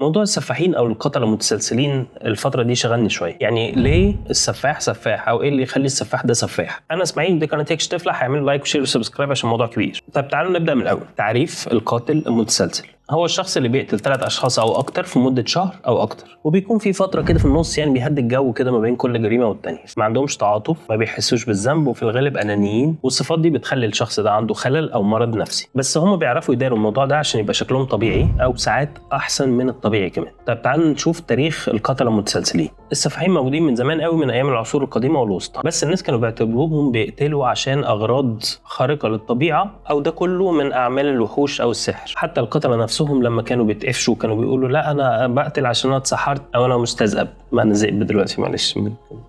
موضوع السفاحين او القتلة المتسلسلين الفترة دي شغلني شويه. يعني ليه السفاح سفاح، او ايه اللي يخلي السفاح ده سفاح؟ انا اسماعيل، دي قناة اكش تفلح. اعملوا like و share و subscribe عشان الموضوع كبير. طب تعالوا نبدا من الاول. تعريف القاتل المتسلسل: هو الشخص اللي بيقتل 3 اشخاص او اكتر في مده شهر او اكتر، وبيكون في فترة كده في النص، يعني بيهدي الجو كده ما بين كل جريمة والتانيه. ما عندهمش تعاطف، ما بيحسوش بالذنب، وفي الغالب انانيين. والصفات دي بتخلي الشخص ده عنده خلل او مرض نفسي، بس هم بيعرفوا يداروا الموضوع ده عشان يبقى شكلهم طبيعي، او ساعات احسن من الطبيعي كمان. طب تعالوا نشوف تاريخ القتلة المتسلسلين. السفاحين موجودين من زمان قوي، من ايام العصور القديمة والوسطى، بس الناس كانوا بيعتبروهم بيقتلوا عشان اغراض خارقة للطبيعه، او ده كله من اعمال الوحوش او السحر. حتى القتلة نفسهم لما كانوا بيتقفشوا كانوا بيقولوا: لا، انا بقتل عشان انا اتسحرت او انا مستذئب. ما انا ذئب دلوقتي، معلش،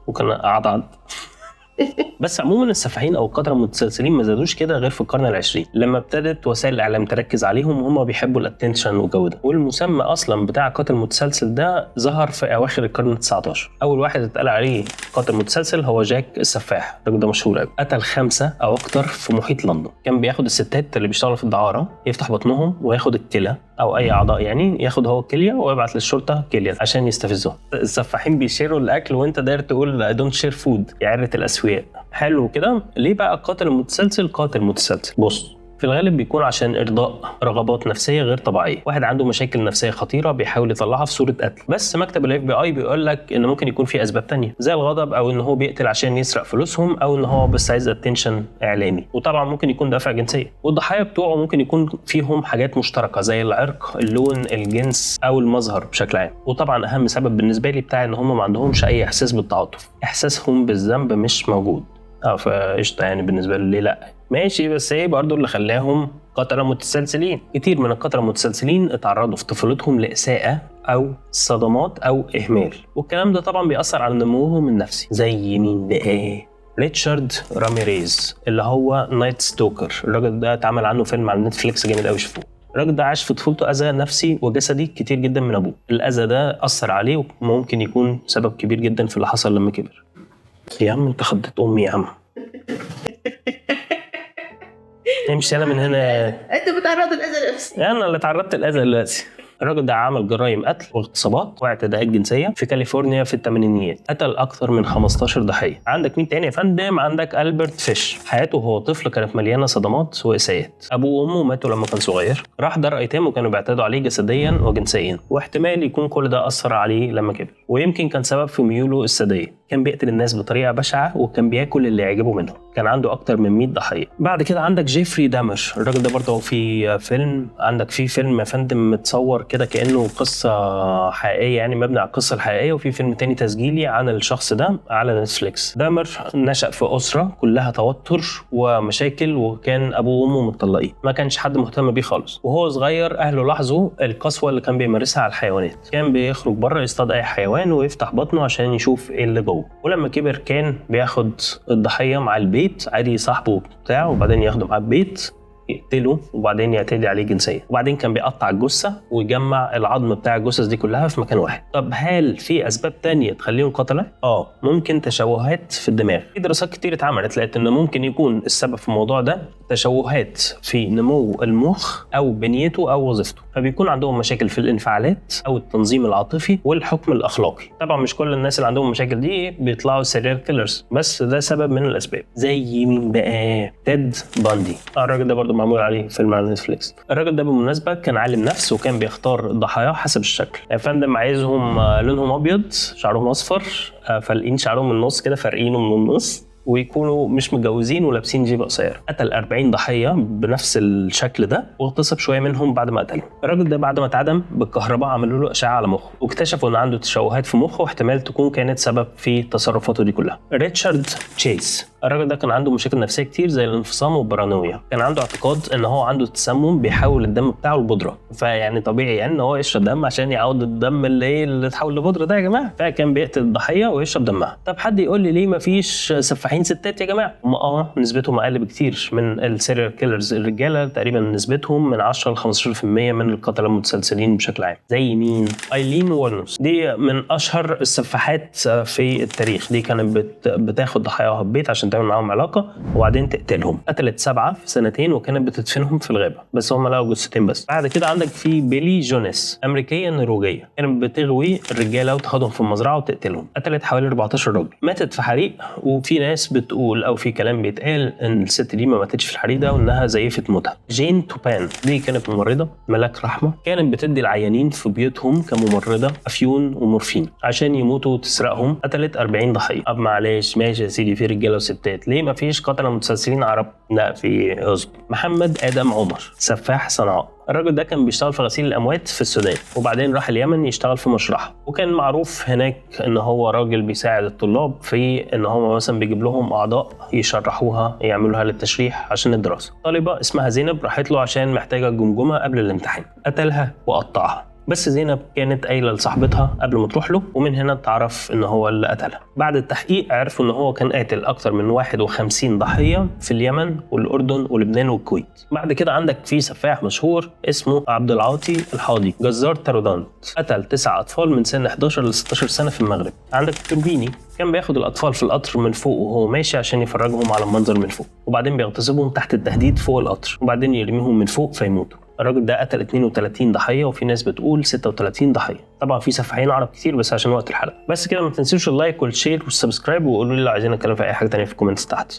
ممكن اعضعض. بس عموما السفاحين او القتلة المتسلسلين ما زادوش كده غير في القرن العشرين، لما ابتدت وسائل الاعلام تركز عليهم، وهم بيحبوا ال attention والجو ده. والمسمى اصلا بتاع قاتل متسلسل ده ظهر في اواخر القرن ال 19. اول واحد اتقال عليه قاتل متسلسل هو جاك السفاح. الراجل ده مشهور قوي، قتل 5 او اكتر في محيط لندن. كان بياخد الستات اللي بيشتغلوا في الدعاره، يفتح بطنهم وياخد الكلى او اي اعضاء، يعني ياخد هو الكلية ويبعت للشرطة كليه عشان يستفزهم. السفاحين بيشيروا الاكل، وانت داير تقول I don't share food يا عره الاسوياء. حلو كده. ليه بقى القاتل المتسلسل قاتل متسلسل؟ بص، في الغالب بيكون عشان ارضاء رغبات نفسية غير طبيعيه. واحد عنده مشاكل نفسية خطيرة بيحاول يطلعها في صوره قتل. بس مكتب ال FBI بيقول لك ان ممكن يكون في اسباب تانية، زي الغضب، او ان هو بيقتل عشان يسرق فلوسهم، او ان هو بس عايز attention اعلامي. وطبعا ممكن يكون دافع جنسيه. والضحايا بتوعه ممكن يكون فيهم حاجات مشتركة زي العرق، اللون، الجنس، او المظهر بشكل عام. وطبعا اهم سبب بالنسبة لي بتاع ان هم ما عندهمش اي احساس بالتعاطف، احساسهم بالذنب مش موجود. فقشطه، يعني بالنسبة له ليه لا، ماشي. بس ايه برضو اللي خلاهم قتلة متسلسلين؟ كتير من القتلة المتسلسلين اتعرضوا في طفولتهم لإساءة أو صدمات أو إهمال، والكلام ده طبعا بيأثر على نموهم النفسي. زي مين بقى؟ ريتشارد راميريز، اللي هو Night Stalker. الراجل ده اتعمل عنه فيلم على نتفليكس جامد قوي، شوفوه. الراجل ده عاش في طفولته اذى نفسي وجسدي كتير جدا من ابوه. الاذى ده اثر عليه وممكن يكون سبب كبير جدا في اللي حصل لما كبر. يا عم انت خضت امي يا عم، امشي انا من هنا. انت بتعرض الاذى النفسي. انا اللي اتعرضت للاذى دلوقتي. الراجل ده عمل جرائم قتل واغتصابات واعتداءات جنسية في كاليفورنيا في الثمانينيات، قتل اكثر من 15 ضحيه. عندك مين تاني يا فندم؟ عندك البرت فيش. حياته وهو طفل كانت مليانة صدمات واساءات. ابوه وامه ماتوا لما كان صغير، راح دار ايتام وكانوا بيعتدوا عليه جسديا وجنسيا، واحتمال يكون كل ده اثر عليه لما كبر، ويمكن كان سبب في ميوله الساديه. كان بيقتل الناس بطريقة بشعة وكان بياكل اللي يعجبه منهم. كان عنده اكتر من 100 ضحيه. بعد كده عندك جيفري دامر. الراجل ده برضه في فيلم، عندك في فيلم يا فندم متصور كده كانه قصة حقيقيه، يعني مبني على القصة الحقيقيه، وفي فيلم تاني تسجيلي عن الشخص ده على نتفليكس. دامر نشأ في اسره كلها توتر ومشاكل، وكان ابوه وامه متطلقين، ما كانش حد مهتم بيه خالص. وهو صغير اهله لاحظوا القسوة اللي كان بيمارسها على الحيوانات. كان بيخرج بره يصطاد اي حيوان ويفتح بطنه عشان يشوف ايه اللي جوه. ولما كبر كان بياخد الضحية مع البيت عادي، صاحبه بتاعه، وبعدين ياخده معاه البيت، يقتله، وبعدين يعتدي عليه جنسيا، وبعدين كان بيقطع الجثة ويجمع العظم بتاع الجثث دي كلها في مكان واحد. طب هل في اسباب تانية تخليهم قتله؟ اه، ممكن تشوهات في الدماغ. في دراسات كتير اتعملت لقيت ان ممكن يكون السبب في الموضوع ده تشوهات في نمو المخ او بنيته او وظيفته، فبيكون عندهم مشاكل في الانفعالات او التنظيم العاطفي والحكم الاخلاقي. طبعا مش كل الناس اللي عندهم المشاكل دي بيطلعوا serial killers، بس ده سبب من الاسباب. زي مين بقى؟ تيد باندي. الراجل ده برضه معمول عليه فيلم على نتفليكس. الراجل ده بالمناسبة كان عالم نفس، وكان بيختار ضحاياه حسب الشكل. يا فندم عايزهم لونهم ابيض، شعرهم اصفر، فالقين شعرهم من النص كده، فارقينه من النص، ويكونوا مش متجوزين ولابسين جيبه قصيره. قتل 40 ضحية بنفس الشكل ده، واغتصب شوية منهم بعد ما قتلهم. الراجل ده بعد ما اتعدم بالكهرباء عملوا له اشعه على مخه، واكتشفوا ان عنده تشوهات في مخه، واحتمال تكون كانت سبب في تصرفاته دي كلها. ريتشارد تشيس. الراجل ده كان عنده مشاكل نفسية كتير زي الانفصام والبارانويا. كان عنده اعتقاد ان هو عنده تسمم بيحول الدم بتاعه لبودره، فيعني طبيعي يعني ان هو يشرب دم عشان يعوض الدم اللي ايه اللي اتحول لبودره ده يا جماعه. فكان بيقتل الضحية ويشرب دمها. طب حد يقول لي ليه مفيش سفاحين سفاحين ستات يا جماعة؟ هم نسبتهم اقل بكتير من ال serial killers الرجاله، تقريبا نسبتهم من 10 ل 15% من القتلة المتسلسلين بشكل عام. زي مين؟ ايلين وورنوس، دي من اشهر السفاحات في التاريخ. دي كانت بتاخد ضحاياها البيت عشان تعمل معاهم علاقة وبعدين تقتلهم. قتلت 7 في سنتين وكانت بتدفنهم في الغابة، بس هم لقوا جثتين بس. بعد كده عندك في بيلي جونيس، امريكية نرويجيه، كانت بتغوي الرجالة وتاخدهم في المزرعة وتقتلهم. قتلت حوالي 14 راجل. ماتت في حريق، وفي ناس بتقول او في كلام بيتقال ان الست دي ما ماتتش في الحريق ده وانها زيفت موتها. جين توبان، دي كانت ممرضة ملاك رحمه، كانت بتدي العيانين في بيوتهم كممرضه افيون ومورفين عشان يموتوا وتسرقهم. قتلت 40 ضحية. طب معلش ماشي يا سيدي، في رجاله وستات، ليه ما فيش قتله متسلسلين عرب؟ لا في، اصبر. محمد ادم عمر، سفاح صنعاء. الراجل ده كان بيشتغل في غسيل الاموات في السودان، وبعدين راح اليمن يشتغل في مشرحه، وكان معروف هناك ان هو راجل بيساعد الطلاب في ان هو مثلا بيجيب لهم اعضاء يشرحوها يعملوها للتشريح عشان الدراسة. طالبه اسمها زينب راحت له عشان محتاجه جمجمه قبل الامتحان، قتلها وقطعها. بس زينب كانت قايله لصاحبتها قبل ما تروح له، ومن هنا اتعرف ان هو اللي قتلها. بعد التحقيق عرفوا ان هو كان قاتل اكتر من 51 ضحية في اليمن والاردن ولبنان والكويت. بعد كده عندك في سفاح مشهور اسمه عبد العاطي الحاضي، جزار تارودانت، قتل 9 اطفال من سن 11 ل 16 سنة في المغرب. عندك توربيني، كان بياخد الاطفال في القطر من فوق وهو ماشي عشان يفرجهم على المنظر من فوق، وبعدين بيغتصبهم تحت التهديد فوق القطر، وبعدين يرميهم من فوق فيموتوا. الراجل ده قتل 32 ضحية، وفي ناس بتقول 36 ضحية. طبعا في سفاحين عرب كتير بس عشان وقت الحلقة. بس كده، ما تنسوش ال like وال share وال subscribe، وقولوا لي لو عايزين نتكلم في اي حاجة تانية في ال comments تحت.